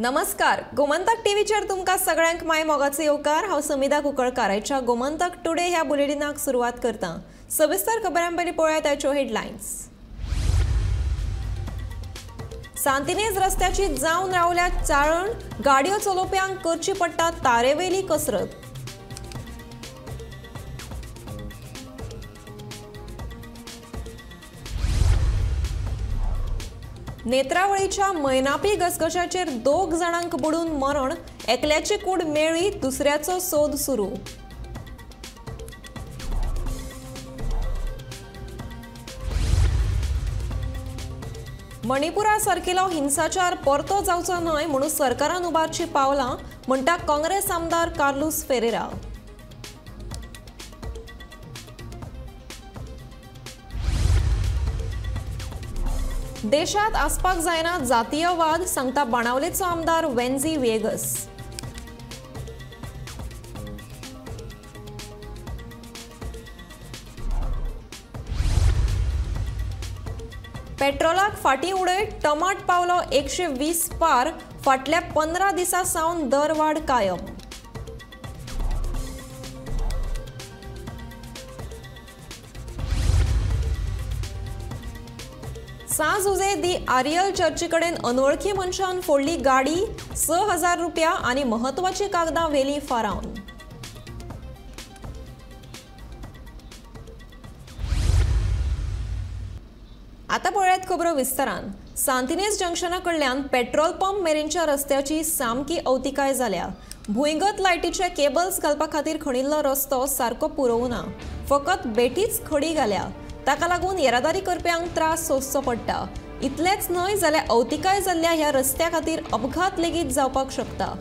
नमस्कार, गोमंतक टीव्हीचेर तुमकां सगळ्यांक my मोगाचो येवकार। हांव समिधा कुंकळकार आयच्या गोमंतक टुडे ह्या बुलेटिनाक सुरवात करता। सविस्तर खबरां पयलीं पळोवया ताच्यो हेडलायन्स। सांतिनेज रस्त्याची जावन रावल्या चाळण, गाडयो चलोवप्यांक करची पडटा तारेवेली कसरत। नेत्रावळीच्या मैनापी घसघशाचेर दोग जाणांक बुडून मरण, एकल्याची कूड मेळ्ळी, दुसऱ्याचो सोद सुरू। मणिपुरा सारकिलो हिंसाचार परतो जावचो न्हय म्हणून सरकारान उबारची पावलां, म्हणटा काँग्रेस आमदार कार्लुस फेरेरा। देशात आसपाक जायना जातीयवाद, सांगता बाणावलेचो आमदार वेन्झी व्हिएगस। पेट्रोलाक फाटीं उडयत टमाट पावलो 120 पार, फाटल्या 15 दिसां सावन दरवाड कायम। सां जुझे दी आरियल चर्ची कडेन अनवळखी मनशान फोडली गाडी, 6000 रुपया आनी म्हत्वाची कागदां व्हेली फारावन। आतां पळयात खबरो विस्तारान। सांतिनेज जंक्शना कडल्यान पेट्रोल पंप मेरेनच्या रस्त्याची सामकी अवतिकाय जाल्या। भुंयगत लायटीचे केबल्स घालपा खातीर खणिल्लो रस्तो सारको पुरोवना, फकत बेठीच खडी घाल्या। ताका लागून येरादारी करप्यांक त्रास सोंसचो पडटा। इतलेंच न्हय जाल्यार अवतिकाय जाल्ल्या ह्या रस्त्या खातीर अपघात लेगीत जावपाक शकता।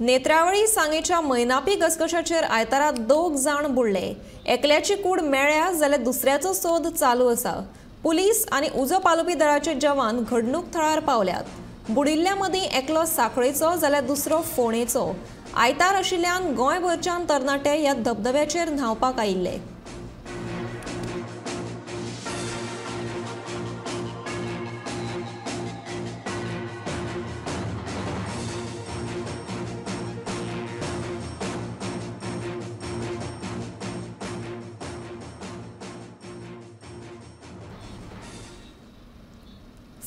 नेत्रावळी सांगेच्या मैनापी घसघशाचेर आयतारा दोग जाण बुडले। एकल्याची कूड मेळ्ळ्या जाल्यार दुसऱ्याचो सोद चालू आसा। पुलीस आनी उजो पालोवपी दळाचे जवान घडणूक थळार पावल्यात। बुडिल्ल्या मदीं एकलो सांखळेचो जाल्यार दुसरो फोंडेचो। आयतार आशिल्ल्यान गोंयभरच्यान तरणाटे ह्या धबधब्याचेर न्हांवपाक आयिल्ले।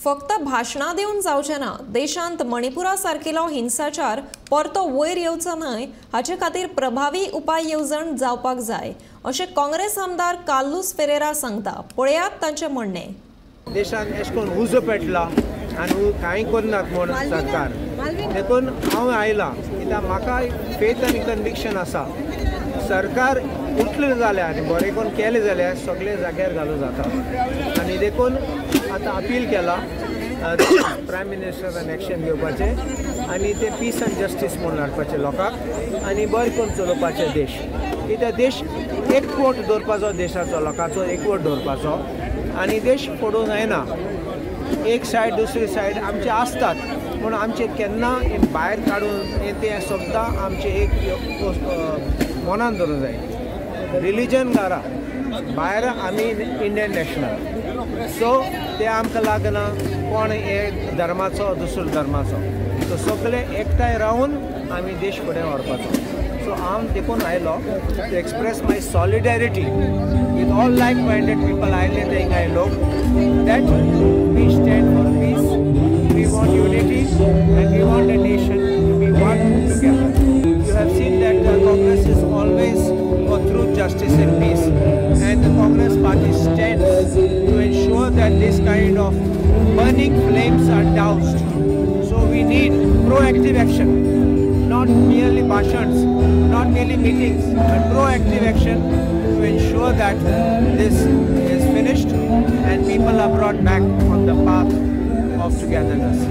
फक्त भाशणां दिवन जावचें ना, देशांत मणिपुरा सारकिलो हिंसाचार परतो वयर येवचो न्हय हाचे खातीर प्रभावी उपाय येवजण जावपाक जाय, अशें काँग्रेस आमदार कार्लुस फेरेरा सांगता। पळयात तांचें म्हणणें। देशांत अशें करून उजो पेटला आनी कांय करनात म्हूण सरकार, देखून हांव आयलां कित्याक म्हाका फेथ आनी कन्विक्शन आसा, सरकार उठलें जाल्यार आनी बरें करून केलें जाल्यार सगळें जाग्यार घालूं जाता। आनी देखून आतां अपील केला प्रायम मिनिस्टरान एक्शन घेवपाचें आनी ते पीस आनी जस्टीस म्हणून हाडपाचें लोकांक आनी बरें करून चलोवपाचें देश, कित्याक देश एकवट दवरपाचो, देशाचो लोकांचो एकवट दवरपाचो आनी देश फोडूंक जायना। एक सायड दुसरी सायड आमचे आसतात पूण आमचे केन्ना भायर काडून तें सद्दां आमचें एक मनान दवरूंक जाय। रिलीजन घरा भायर आमी इंडियन नॅशनल, सो ते आमकां लागना कोण एक धर्माचो दुसरो धर्माचो, सो सगळे एकठांय रावन आमी देश फुडें व्हरपाचो। सो हांव देखून आयलो to express my solidarity with all like minded people आयले ते हिंगा लोक, that we stand for peace, we want unity and we want a nation to be one together. You have seen that the Congress is always for truth, justice and peace, and the Congress party stands to ensure that this kind of burning flames are doused. So we need proactive action, not merely bhashans, not merely meetings, but proactive action to ensure that this is finished and people are brought back on the path of togetherness.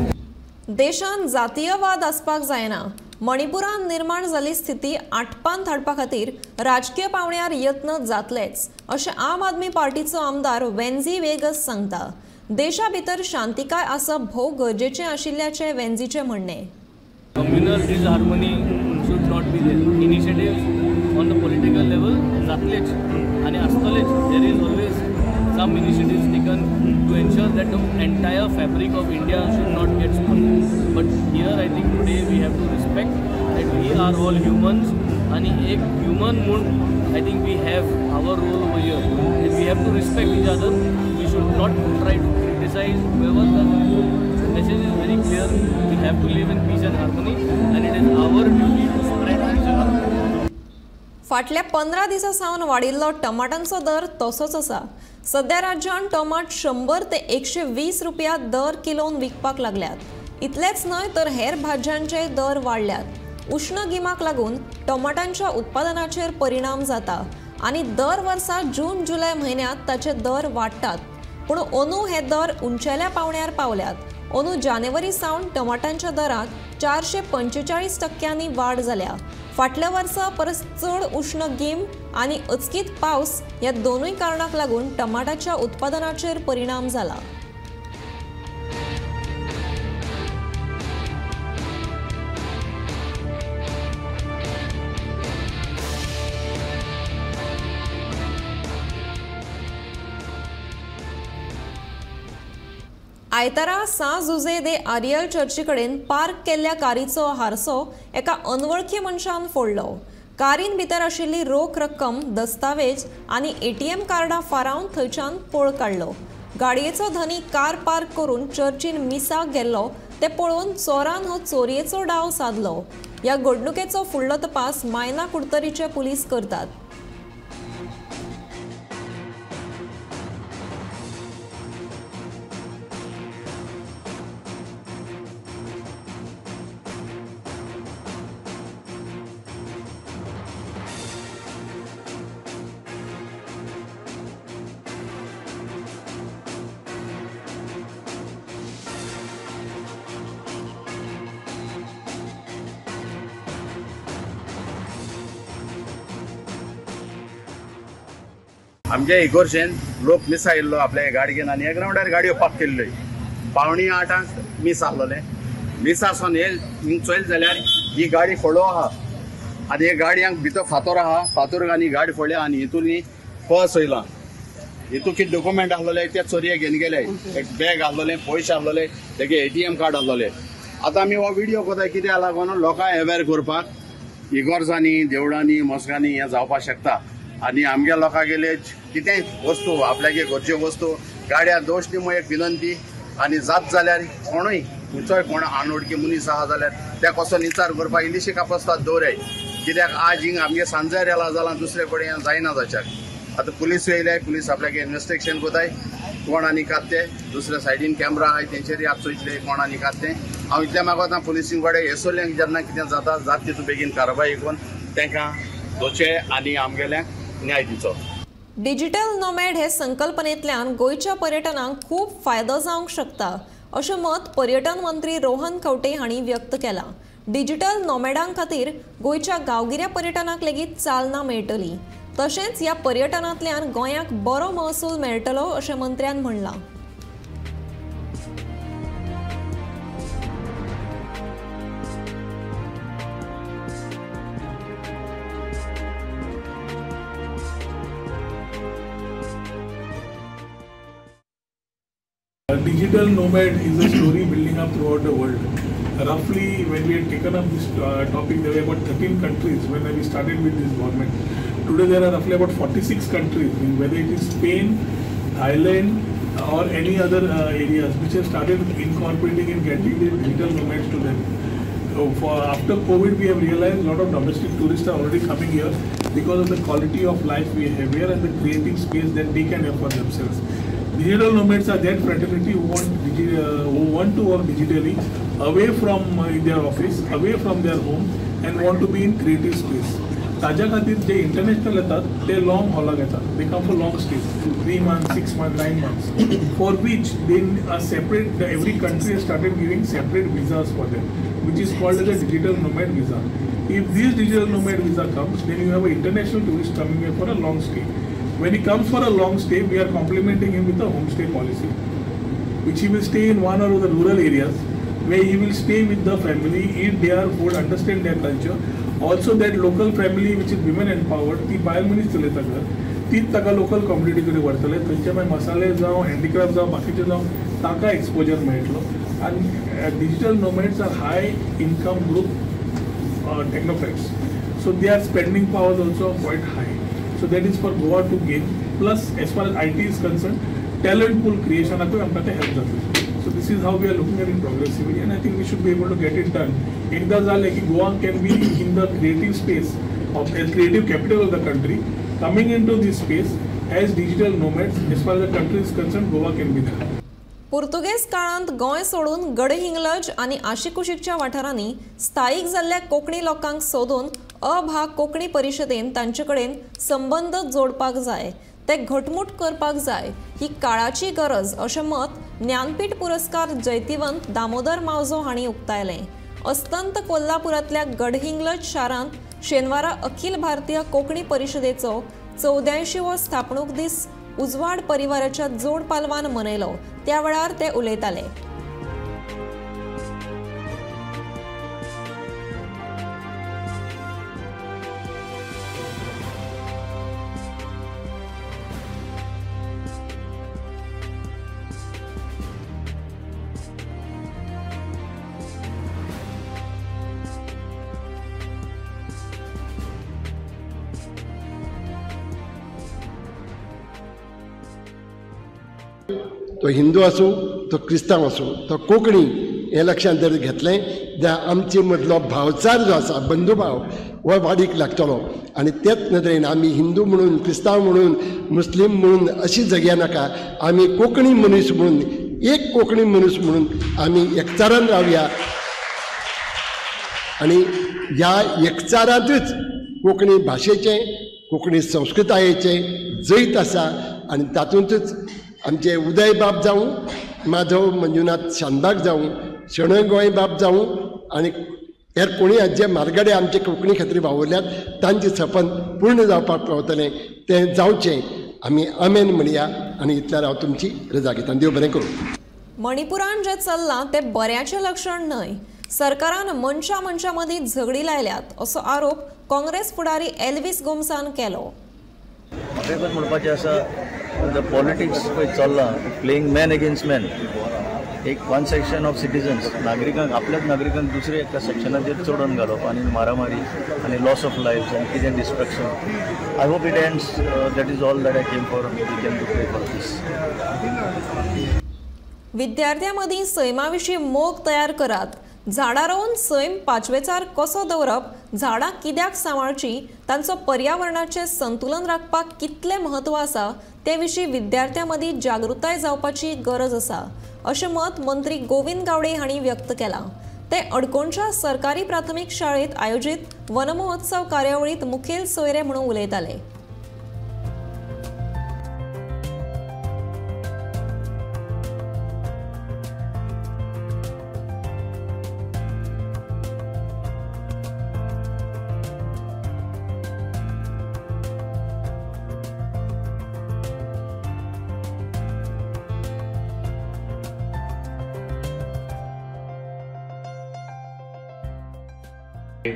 देशांत जातीयवाद आसपाक जायना। मणिपुरान निर्माण जाल्ली स्थिती आटपांत हाडपा खातीर राजकीय पावंड्यार यत्न जातलेच अशें आम आदमी पार्टीचो आमदार वेन्झी वेगस सांगता। देशा भितर शांतिकाय आसप भोव गरजेचें आशिल्ल्याचें वेन्झीचें म्हणणें। Communal disharmony should not be there. Initiatives on the political level जातलेच आनी आसतलेच. There is always some initiatives taken to ensure that the entire fabric of India should not get spoiled. But here I think today we have to respect that we are all humans and ek human mun I think we have our role over here and we have to respect each other. We should not try to criticize whoever does it. The message is very clear. We have to live in peace and harmony and it is our duty to spread peace and harmony. फाटल्या 15 दिसां सावन वाडिल्लो टमाटांचो दर तसोच आसा। सध्या राज्यांत टमाट 100 ते 120 रुपया दर किलोन विकपाक लागल्यात। इतलेच न्हय तर हेर भाजयांचे दर वाडल्यात। उष्ण गिमाक लागून टमाटांच्या उत्पादनाचेर परिणाम जाता आनी दर वर्सा जून जुलय म्हयन्यांत ताचे दर वाडटात। पूण अंदू हे दर उंचेल्या पावंड्यार पावल्यात। अंदू जानेवारी सावन टमाटांच्या दराक 445% वाड जाल्या। फाटल्या वर्सा परस चड उष्ण गीम आनी अचकीत पावस ह्या दोनूय कारणांक लागून टमाटाच्या उत्पादनाचेर परिणाम जाला। आयतारा सां जुझे दे आरियल चर्ची कडेन पार्क केल्ल्या कारीचो हारसो एका अनवळखी मनशान फोडलो। कारीन भितर आशिल्ली रोख रक्कम, दस्तावेज आनी एटीएम कार्डां फारावन थंयच्यान पळ काडलो। गाडयेचो धनी कार पार्क करून चर्चीन मिसाक गेल्लो ते पळोवन चोरान हो चोरयेचो डाव सादलो। ह्या घडणुकेचो फुडलो तपास मायना कुडतरीचे पुलीस करतात। आमच्या इगोर्जेन लोक मिस आयिल्लो आपल्या गाडयेन आनी ह्या ग्रावंडार गाडयो पार्क केल्ल्यो। 7:45 मिस आसलेलें। मिस आसून हे हिंग चोयल जाल्यार ही गाडी फोडो आहा आनी हे गाडयांक भितर फातोर आहा, फातोर आनी गाडी फोडल्या आनी हितून पर्स येयला, हितून कितें डॉक्युमेंट आसलेले ते चोरये घेवन गेले। एक बॅग आसलेलें, पयशे आसलेले, तेगे एटीएम कार्ड आसलेले। आतां आमी हो विडियो करता कित्याक लागून लोकांक अवेर करपाक इगोर्जांनी, देवळांनी, मस्कांनी हें जावपाक शकता आनी आमगे लोकां गेले कितेंय वस्तू आपल्यागे घरच्यो वस्तू गाड्या दोश न्ही म्हूण एक विनंती आनी जात जाल्यार कोणूय खंयचोय कोण अनवळखी मनीस आहा जाल्यार त्या कसो निचार करपाक इल्लीशी कापस्ताद दवराय कित्याक आज हिंग आमगे सांजार येला जाल्यार दुसरे कडेन जायना जाच्याक। आतां पुलीस येयले, पुलीस आपल्यागे इन्वेस्टिगेशन करताय कोण आनी कात ते, दुसऱ्या सायडीन कॅमरा आहाय तेंचेर आप चोयतले कोण आनी कात ते। हांव इतलें मागता पुलिसीं कडेन हेसोल्यांक जेन्ना कितें जाता जात तितून बेगीन कारवाय करून तांकां दोचे आनी आमगेल्यांक न्याय दिवचो। डिजिटल नोमॅड हे संकल्पनेंतल्यान गोंयच्या पर्यटनाक खूब फायदो जावंक शकता अशें मत पर्यटन मंत्री रोहन खंवटे हांणी व्यक्त केलां। डिजिटल नोमॅडां खातीर गोंयच्या गांवगिऱ्या पर्यटनाक लेगीत चालना मेळटली, तशेंच ह्या पर्यटनांतल्यान गोंयाक बरो महसूल मेळटलो अशें मंत्र्यान म्हणलां। Digital nomad is a story building up throughout the world. Roughly, when we had taken up this topic, there were about 13 countries when we started with this government. Today there are roughly about 46 countries, whether it is Spain, Thailand or any other areas which have started incorporating and getting the digital nomads to them. So for after COVID, we have realized a lot of domestic tourists are already coming here because of the quality of life we have here and the creative space that they can have for themselves. Digital nomads are that fraternity who want to work digitally, away from their office, away from their home, and want to be in creative space. ताज्या खातीर जे international येतात ते long हॉलाक येतात. They come for long stays, 3 months, 6 months, 9 months, for which they are separate. Every country started giving separate visas for them, which is called as a digital nomad visa. If this digital nomad visa comes, then you have an international tourist coming here for a long stay. When he comes for a long stay, we are complementing him with a homestay policy, which he will stay in one or other rural areas, where he will stay with the family, eat their food, understand their culture. Also that local family which is women empowered, ती बायल मनीस चलयता घर, तीच ताका local community कडेन व्हरतले, थंयचे मागीर मसाले जावं, हँडीक्राफ्ट जावं, बाकीचे जावं, ताका एक्सपोजर मेळटलो. आनी digital nomads are high income group technocrats, so their spending power is also quite high. So that is for Goa to gain. Plus as far as IT is concerned, talent pool क्रिएशनाकूय आमकां तें help जातलें. So this is how we are looking at it progressively, and I think we should be able to get it done. एकदा जालें की Goa can be in the creative space of creative capital of the country. Coming into this space as digital nomads, as far as the country is concerned, Goa can be there. पुर्तुगेज काळांत गोंय सोडून गडहिंग्लज आनी आशिकुशीकच्या वाठारांनी स्थायीक जाल्ल्या कोंकणी लोकांक सोदून अ भा कोंकणी परिशदेन तांचे कडेन संबंद जोडपाक जाय, ते घटमूट करपाक जाय, ही काळाची गरज अशें मत ज्ञानपीठ पुरस्कार जैतिवंत दामोदर मावजो हांणी उक्तायलें. अस्तंत कोल्हापुरांतल्या गडहिंग्लज शारांत शेनवारा अखिल भारतीय कोंकणी परिशदेचो 84वो स्थापणूक दीस उजवाड परिवाराच्या जोड पालवान मनयलो. त्या वेळार ते उलयताले. तो हिंदू आसूं, तो क्रिस्तांव आसूं, तो कोंकणी हें लक्षांत जर घेतलें जाल्यार आमचे मदलो भावचार जो आसा, बंधुभाव, हो वाडीक लागतलो. आनी तेच नदरेन आमी हिंदू म्हणून, क्रिस्तांव म्हणून, मुस्लीम म्हणून अशी जगया नाका, आमी कोंकणी मनीस म्हणून, एक कोंकणी मनीस म्हणून आमी एकचारान रावया. आनी ह्या एकचारांतूच कोंकणी भाशेचें, कोंकणी संस्कृतायेचें जैत आसा. आनी तातूंतच आमचे उदय बाब जावं, माधव मंजुनाथ शानबाग जावं, शणै गोंयबाब जावं, आनी हेर कोणीय जे मार्गडे आमचे कोंकणी खातीर वावुरल्यात तांचें सपन पूर्ण जावपाक पावतलें, तें जावचें आमी आमेन म्हणया. आनी इतल्यार हांव तुमची रजा घेता. देव बरें करूं. मणिपुरान जें चल्लां तें बऱ्याचें लक्षण न्हय. सरकारान मनशां मनशां मदीं झगडी लायल्यात असो आरोप काँग्रेस फुडारी एल्विस गोम्सान केलो. म्हाका एकूच म्हणपाचें आसा, the politics पळय चल्लां, प्लेइंग मॅन अगेन्स्ट मॅन. एक वन सेक्शन ऑफ सिटीजन्स, नागरिकांक, आपल्याच नागरिकांक दुसऱ्या एका सेक्शनाचेर चडोवन घालप आनी मारामारी आनी लॉस ऑफ लायफ आनी कितें destruction. I hope it ends. That is all that I came for. We came to pray for peace. विद्यार्थ्यां मदीं सैमा विशीं मोग तयार करात. झाडां रोवन सैम पाचवेचार कसो दवरप, झाडां कित्याक सांबाळची, तांचो पर्यावरणाचें संतुलन राखपाक कितलें म्हत्व आसा ते विशीं विद्यार्थ्यां मदीं जागृताय जावपाची गरज आसा अशें मत मंत्री गोविंद गावडे हांणी व्यक्त केलां. ते अडकोणच्या सरकारी प्राथमीक शाळेंत आयोजीत वनमहोत्सव कार्यावळींत मुखेल सोयरे म्हणून उलयताले.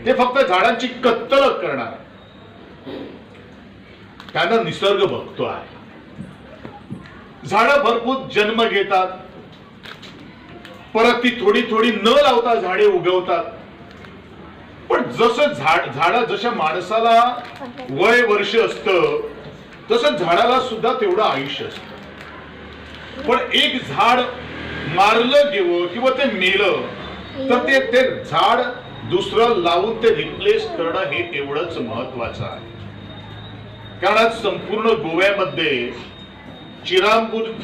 ते फक्त झाडांची कत्तल करणार, त्यांना निसर्ग बघतो आहे. झाडं भरपूर जन्म घेतात, परत ती थोडी थोडी न लावता झाडे उगवतात. पण जसं झाडं जशा माणसाला वय वर्ष असतं तसं झाडाला सुद्धा तेवढं आयुष्य असतं. पण एक झाड मारलं गेलं किंवा ते मेलं तर ते झाड दुसरं लावून ते रिप्लेस करणं हे तेवढंच महत्वाचं आहे. कारण आज संपूर्ण गोव्यामध्ये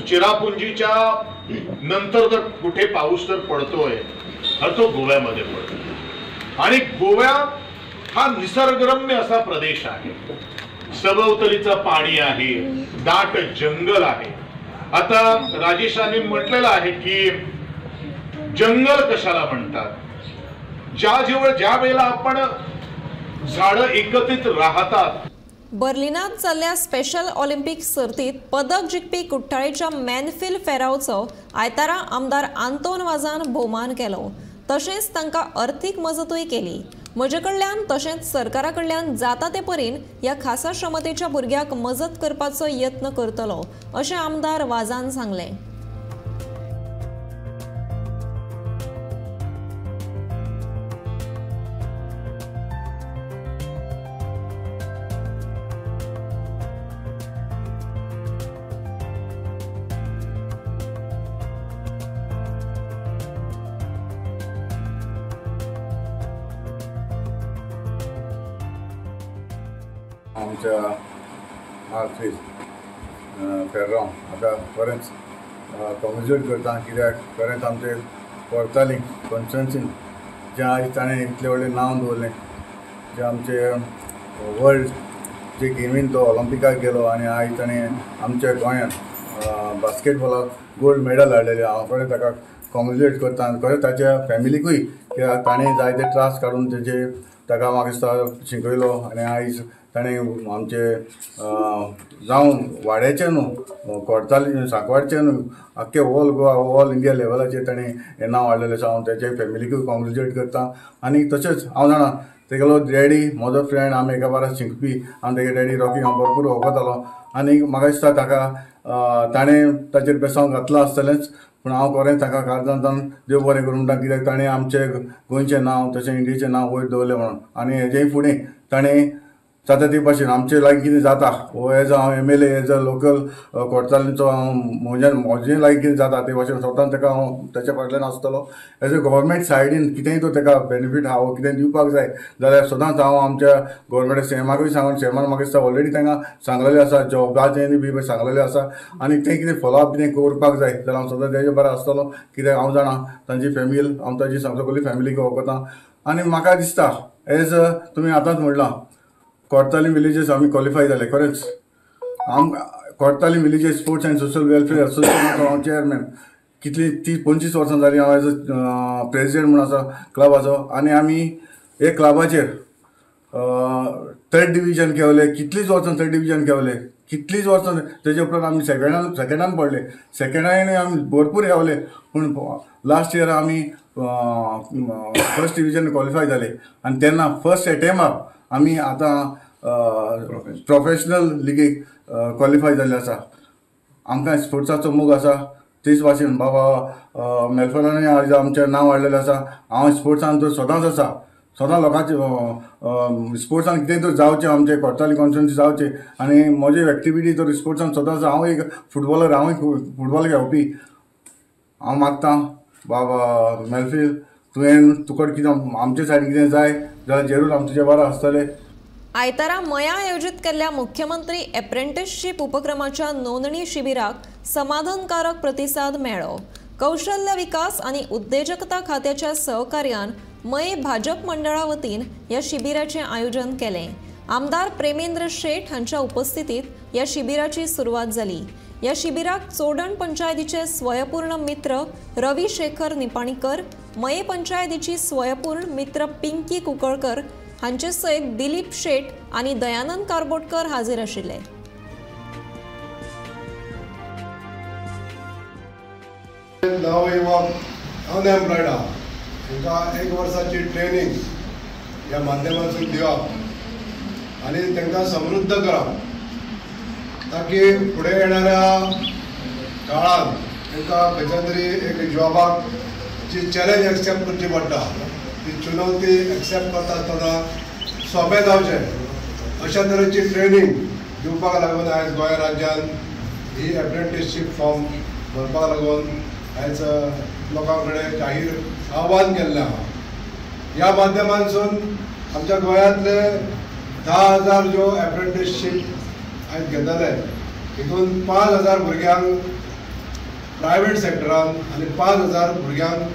चिरापुंजीच्या नंतर जर कुठे पाऊस तर पडतोय तर तो गोव्यामध्ये पडतो. आणि गोव्या हा निसर्गरम्य असा प्रदेश आहे. सभोवतालीचं पाणी आहे, दाट जंगल आहे. आता राजेशाने म्हटलेलं आहे की जंगल कशाला म्हणतात, ज्या वेळेला आपण झाडं एकत्रित राहतात. बर्लिनात जाल्ल्या स्पेशल ऑलिम्पिक सर्तीत पदक जिखपी कुठ्ठाळेच्या मॅनफिल फेरावचो आयतारा आमदार आंतोन वाजान भोवमान केलो. तशेंच तांकां अर्थीक मजतूय केली. म्हजे कडल्यान तशेंच सरकारा कडल्यान जाता ते परीन ह्या खासा क्षमतेच्या भुरग्याक मजत करपाचो यत्न करतलो अशें आमदार वाजान सांगलें. आमच्या आर्थिक फेर्रांव आतां खरेंच कॉंग्रेच्युलेट करता, कित्याक खरेंच आमचे कोर्ताली कॉन्स्टिट्युएन्सीन जें आयज ताणें इतलें व्हडलें नांव दवरलें, जें आमचे वर्ल्ड जे गेमीन तो ऑलिम्पिकाक गेलो आनी आयज ताणें आमच्या गोंयांत बास्केटबॉलाक गोल्ड मेडल हाडलेलें. हांव खरें ताका कॉंग्रेच्युलेट करता आनी खरें ताच्या फॅमिलीकूय, कित्याक ताणें जायते त्रास काडून तेजे ताका म्हाका दिसता शिकयलो आनी आयज ताणें आमचे जावं वाड्याचें न्हू, कोडताली सांकवाडचें न्हू, आख्खे ऑल गोवा ऑल इंडिया लेवलाचेर ताणें हें नांव हाडलेलें आसा. हांव तेजे फॅमिलीकूय कॉंग्रेच्युलेट करता आनी तशेंच हांव जाणा तेगेलो डॅडी म्हजो फ्रेंड, आमी एका बारा शिकपी, आनी तेगे डॅडी रॉकी हांव भरपूर वळखतालो आनी म्हाका दिसता ताका ताणें ताचेर बेसांव घातलां आसतलेंच, पूण हांव खरें ताका काळजांतल्यान देव बरें करूं म्हणटा, कित्याक ताणें आमचें गोंयचें नांव तशें इंडियेचें नांव वयर दवरलें म्हणून. आनी हेजेय फुडें ताणें जाता ते भाशेन आमचे लागीं कितें जाता हो एज हांव MLA as a local कोडतालींचो हांव म्हजे लागीं कितें जाता ते भाशेन स्वतान ताका हांव ताच्या फाटल्यान आसतलो. एज अ गव्हर्मेंट सायडीन कितेंय तो ताका बेनिफीट आहा कितें दिवपाक जाय जाल्यार सदांच हांव आमच्या गव्हर्मेंट सीएमाकूय सांगून, सीएमान म्हाका दिसता ऑलरेडी तांकां सांगलेलें आसा, जॉबाचें बी सांगलेलें आसा आनी तें कितें फॉलोअप कितें करपाक जाय जाल्यार हांव सदांच तेजे बरें आसतलो, कित्याक हांव जाणा तांची फॅमिली, हांव ताची सगळी फॅमिलीक वळखता आनी म्हाका दिसता एज तुमी आतांच म्हणलां कोडताली विलेजीस आमी क्वॉलिफाय जाले, खरेंच आम Cortalim villages sports and social welfare असोसिएशनाचो हांव चेअरमॅन, कितली 30-25 वर्सां जालीं हांव एज अ प्रेजिडेंट म्हूण आसा क्लबाचो आनी आमी एक क्लबाचेर थर्ड डिविजन खेळले, कितलींच वर्सां थर्ड डिविजन खेळले, कितलींच वर्सां. तेजे उपरांत आमी सेकेंडान पडले, सेकेंडान आमी भरपूर खेळले, पूण लास्ट इयर आमी फर्स्ट डिविजन क्वॉलिफाय जाले आनी तेन्ना फर्स्ट एटेम्पाक आमी आतां प्रोफेशनल लिगेक क्वॉलिफाय जाल्ले आसा. आमकां स्पोर्ट्साचो मोग आसा, तेच भाशेन बाबा मेलफॉनानूय आयज आमचें नांव हाडलेलें आसा. हांव स्पोर्ट्सान तर सदांच आसा, सदां लोकांचे स्पोर्ट्सान कितें तर जावचें, आमचें कोडताली कॉन्स्टिट्युएन्सी जावचें आनी म्हजी एक्टिविटी तर स्पोर्ट्सान सदांच. हांव एक फुटबॉलर, हांवूय फुटबॉल खेळपी. हांव मागतां बाबा मेलफील तुवें तुका कितें आमचे सायडीन कितें जाय जाल्यार जरूर आम तुजे बरें आसतलें. आयतारा मया आयोजित केल्ल्या मुख्यमंत्री एप्रेंटिसशीप उपक्रमाच्या नोंदणी शिबिराक समाधानकारक प्रतिसाद मेळ्ळो. कौशल्य विकास आनी उद्देजकता खात्याच्या सहकार्यान मये भाजप मंडळा वतीन ह्या शिबिराचें आयोजन केलें. आमदार प्रेमेंद्र शेट हांच्या उपस्थितीत ह्या शिबिराची सुरवात जाली. ह्या शिबिराक चोडण पंचायतीचे स्वयंपूर्ण मित्र रवी शेखर निपाणीकर, मये पंचायतीची स्वयंपूर्ण मित्र पिंकी कुकळकर हांचे सयत दिलीप शेट आनी दयानंद कारबोटकर हाजीर आशिल्ले. नवयुवक अनएम्प्लॉयड आहा तांकां एक वर्साची ट्रेनिंग ह्या माध्यमांतून दिवप आनी तांकां समृद्ध करप, ताकी फुडें येणाऱ्या काळांत तांकां खंयच्या तरी एक जॉबाक जी चॅलेंज एक्सेप्ट करची पडटा ती चुनवती एक्सेप्ट करता आसतना सोंपें जावचें अशा तरेची ट्रेनिंग दिवपाक लागून आयज गोंय राज्यान ही एप्रेंटिसशीप फॉर्म भरपाक लागून आयज लोकां कडेन जाहीर आव्हान केल्लें आहा. ह्या माध्यमांतसून आमच्या गोंयांतले 10,000 ज्यो एप्रेंटिसशीप आयज घेतले हितून 5,000 भुरग्यांक प्रायवेट सेक्टरान आनी 5,000 भुरग्यांक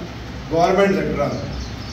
गव्हर्मेंट सेक्टरान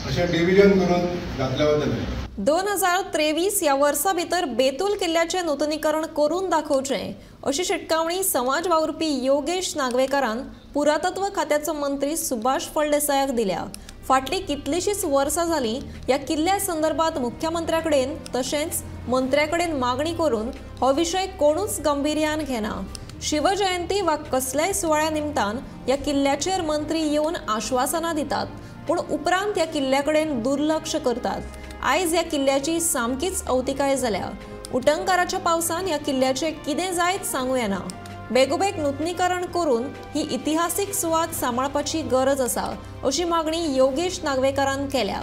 अशें डिविजन करून घातले वतले. 2023 ह्या वर्सा भितर बेतूल किल्ल्याचें नुतनीकरण करून दाखोवचें अशी शिटकावणी समाज वावुरपी योगेश नागवेकारान पुरातत्व खात्याचो मंत्री सुभाष फळदेसायाक दिल्या. फाटलीं कितलींशींच वर्सां जालीं ह्या किल्ल्या संदर्भात मुख्यमंत्र्या कडेन तशेंच मंत्र्या कडेन मागणी करून हो विशय कोणूच गंभीर्यान घेना. शिवजयंती वा कसल्याय सुवाळ्या निमतान ह्या किल्ल्याचेर मंत्री येवन आश्वासनां दितात, पूण उपरांत ह्या किल्ल्या कडेन दुर्लक्ष करतात. आयज ह्या किल्ल्याची सामकीच अवतिकाय जाल्या. उटंगाराच्या पावसान ह्या किल्ल्याचें कितें जायत सांगू येना. बेगोबेग नुतनीकरण करून ही इतिहासीक सुवात सांबाळपाची गरज आसा अशी मागणी योगेश नागवेकारान केल्या.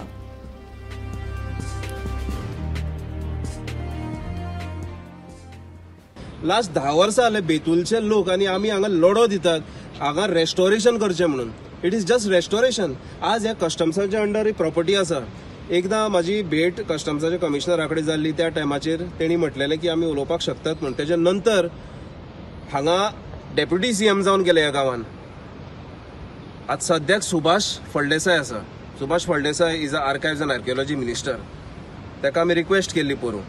लास्ट 10 वर्सां जाले बेतूलचे लोक आनी आमी हांगा लढो दितात हांगा रेस्टोरेशन करचें म्हणून. It is just restoration. आज ह्या कस्टम्साच्या अंडर ही प्रॉपर्टी आसा. एकदां म्हाजी भेट कस्टम्साच्या कमिशनरा कडेन जाल्ली, त्या टायमाचेर तेणी म्हटलेलें की आमी उलोवपाक शकतात म्हूण. तेच्या नंतर हांगा डेप्युटी सीएम जावन गेले ह्या गांवान. आज सद्याक सुभाष फळदेसाय आसा. Subhash Phaldesai is a archives and archaeology minister. ताका आमी रिक्वेस्ट केल्ली पोरूं,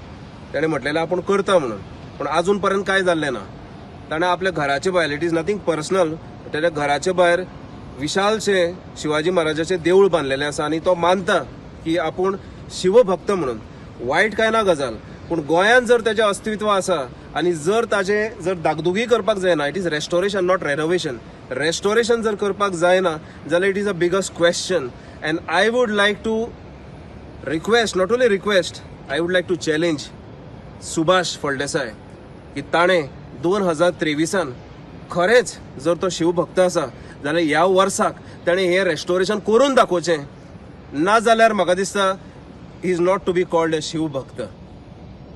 तेणें म्हटलेलें आपूण करता म्हणून, पूण आजून पर्यंत कांय जाल्लें ना. ताणें आपल्या घराचे भायर, it is nothing personal, ताच्या घराचे भायर विशालशें शिवाजी महाराजाचें देवूळ बांदलेलें आसा आनी तो मानता की आपूण शिवभक्त म्हणून. वायट काय ना गजाल, पूण गोंयांत जर ताजें अस्तित्व आसा आनी जर ताजें जर दागदुगी करपाक जायना, it is restoration not renovation. Restoration जर करपाक जायना जाल्यार it is a biggest question. And I would like to request, not only request, I would like to challenge Subhash Phaldesai की ताणें 2023 खरेंच जर तो शिवभक्त आसा जाल्यार ह्या वर्साक ताणें हें रेस्टोरेशन करून दाखोवचें, ना जाल्यार म्हाका दिसता he is not to be called a शिवभक्त.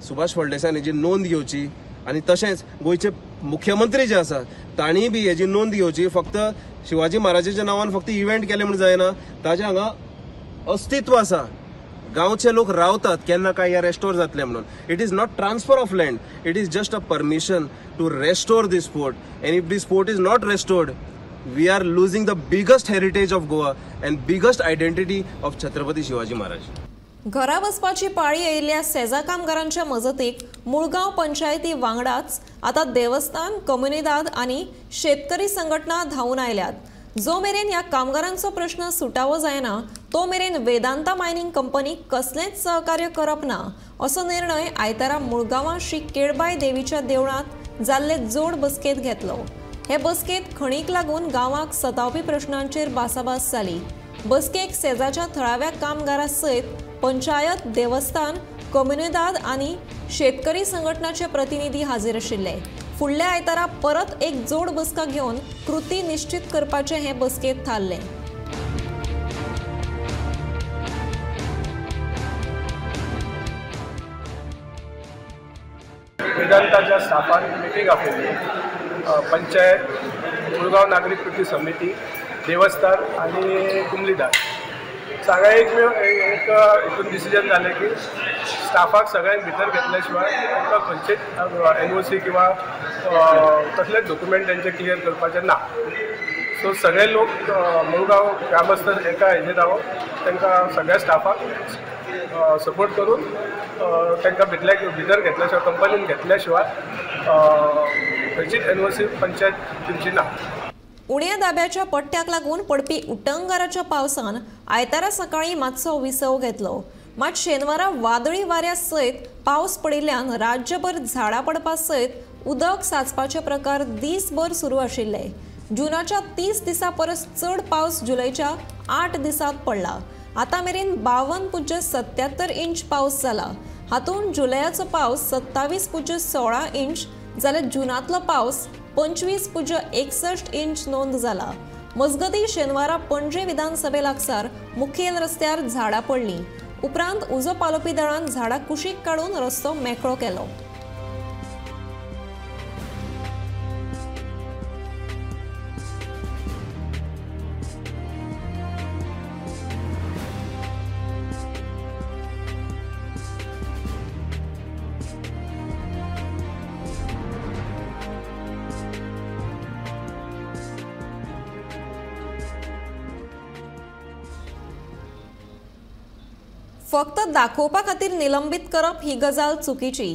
सुभाष फळदेसायान हेजी नोंद घेवची आनी तशेंच गोंयचे मुख्यमंत्री जे आसा तांणी बी हेजी नोंद घेवची. फक्त शिवाजी महाराजाच्या नांवान फक्त इव्हेंट केले म्हूण जायना, ताजें हांगा अस्तित्व आसा, गांवचे लोक रावतात, केन्ना काय ह्या रेस्टोर जातलें म्हणून. It is not transfer of land, it is just a permission to restore this fort. And if this fort is not restored, we are losing the biggest heritage of Goa and biggest identity of Chhatrapati Shivaji Maharaj. घरा वचपाची पाळी आयिल्ल्या सेजा कामगारांच्या मजतीक मुळगांव पंचायती वांगडाच आतां देवस्थान, कोमुनिदाद आनी शेतकरी संघटना धांवून आयल्यात. जो मेरेन ह्या कामगारांचो प्रश्न सुटावो जायना तो मेरेन वेदांता मायनिंग कंपनी कसलेंच सहकार्य करप ना असो निर्णय आयतारा मुळगांवां श्री केळबाय देवीच्या देवळांत जाल्ले जोड बसकेंत घेतलो. हे बसकेंत खणीक लागून गांवाक सतावपी प्रश्नांचेर भासाभास जाली. बसकेक सेजाच्या थळाव्या कामगारां सयत पंचायत, देवस्थान, कोमुनिदाद आनी शेतकरी संघटनाचे प्रतिनिधी हाजीर आशिल्ले. फुडल्या आयतारा परत एक जोड बसका घेवन कृती निश्चित करपाचें हे बसकेंत थारलें. वेदांताच्या स्टाफान मिटींग आपयल्ली. पंचायत, मुळगांव नागरीक कृती समिती, देवस्थान आनी कुमलीदार सगळ्या एक हितून डिसिजन जालें की स्टाफाक सगळ्यांक भितर घेतल्या शिवाय तांकां खंयचेच एनओसी किंवा कसलेच डॉक्युमेंट तांचे क्लियर करपाचें ना. सो सगळे लोक मुळगांव ग्रामस्थ एका हेजेर रावन तांकां सगळ्या स्टाफाक सपोर्ट करून तांकां भितर घेतल्या शिवाय, कंपनीन घेतल्या शिवाय खंयचीच एनओसी पंचायत दिवची ना. उण्या दाब्याच्या पट्ट्याक लागून पडपी उटंगाराच्या पावसान आयतारा सकाळीं मातसो विसव घेतलो. मात शेनवारा वादळी वाऱ्या सयत पावस पडिल्ल्यान राज्यभर झाडां पडपा सयत उदक साचपाचे प्रकार दीसभर सुरू आशिल्ले. जुनाच्या 30 दिसां परस चड पावस जुलयच्या 8 दिसांत पडला. आतां मेरेन 52.77 इंच पावस जाला. हातूंत जुलयाचो पावस 27.16 इंच जाल्यार जुनांतलो पावस 25.61 इंच नोंद जाला. मजगतीं शेनवारा पणजे विधानसभे लागसार मुखेल रस्त्यार झाडां पडलीं. उपरांत उजो पालोवपी दळान झाडां कुशीक काडून रस्तो मेकळो केलो. फक्त दाखोवपा खातीर निलंबीत करप ही गजाल चुकीची।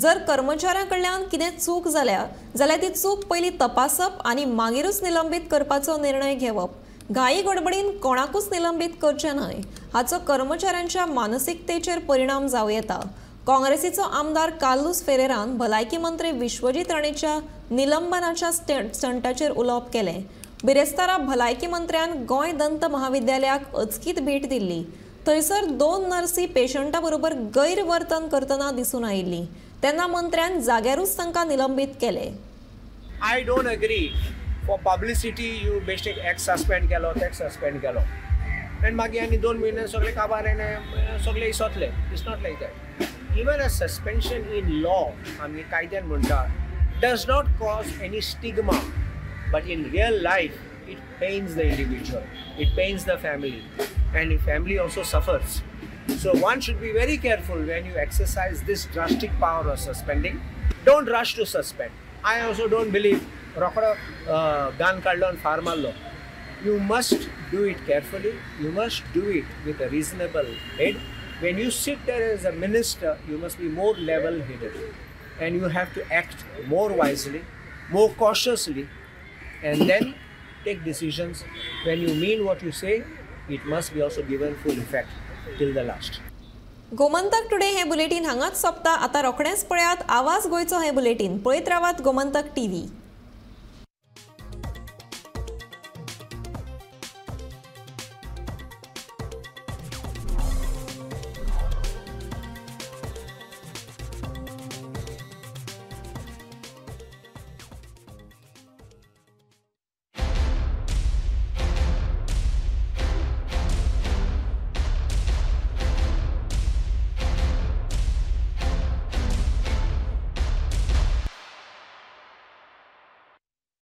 जर कर्मचाऱ्यां कडल्यान कितें चूक जाल्या जाल्यार ती चूक पयलीं तपासप आनी मागीरूच निलंबीत करपाचो निर्णय घेवप। घाई गडबडीन कोणाकूच निलंबीत करचें न्हय, हाचो कर्मचाऱ्यांच्या मानसिकतेचेर परिणाम जावं येता। काँग्रेसीचो आमदार कार्लुस फेरेरान भलायकी मंत्री विश्वजीत राणेच्या निलंबनाच्या स्टंटाचेर उलोवप केलें। बिरेस्तारा भलायकी मंत्र्यान गोंय दंत महाविद्यालयाक अचकीत भेट दिल्ली। थंयसर 2 नर्सी पेशंटा बरोबर गैरवर्तन करतना दिसून आयिल्ली तेन्ना मंत्र्यान जाग्यारूच तांकां निलंबीत केले। I don't agree for publicity you बेश्टे एक सस्पेंड केलो तेक सस्पेंड केलो आनी मागीर आनी 2 म्हयने सगळे काबार आनी सगळे इसोतले। It's not like that. Even a suspension in law आमगे कायद्यान म्हणटा does not cause any stigma, but in real life it pains the individual, it pains the family, and the family also suffers. So one should be very careful when you exercise this drastic power of suspending. Don't rush to suspend. I also don't believe रोकडो गान काडलो आनी फार मारलो. You must do it carefully, you must do it with a reasonable head. When you sit there as a minister, you must be more level-headed and you have to act more wisely, more cautiously, and then take decisions. When you mean what you say, it must be also given full effect till the last. Gomantak today हे bulletin हांगाच सोंपता। आतां रोखडेंच पळयात आवाज गोंयचो हे bulletin. पळयत रावात गोमंतक टीव्ही।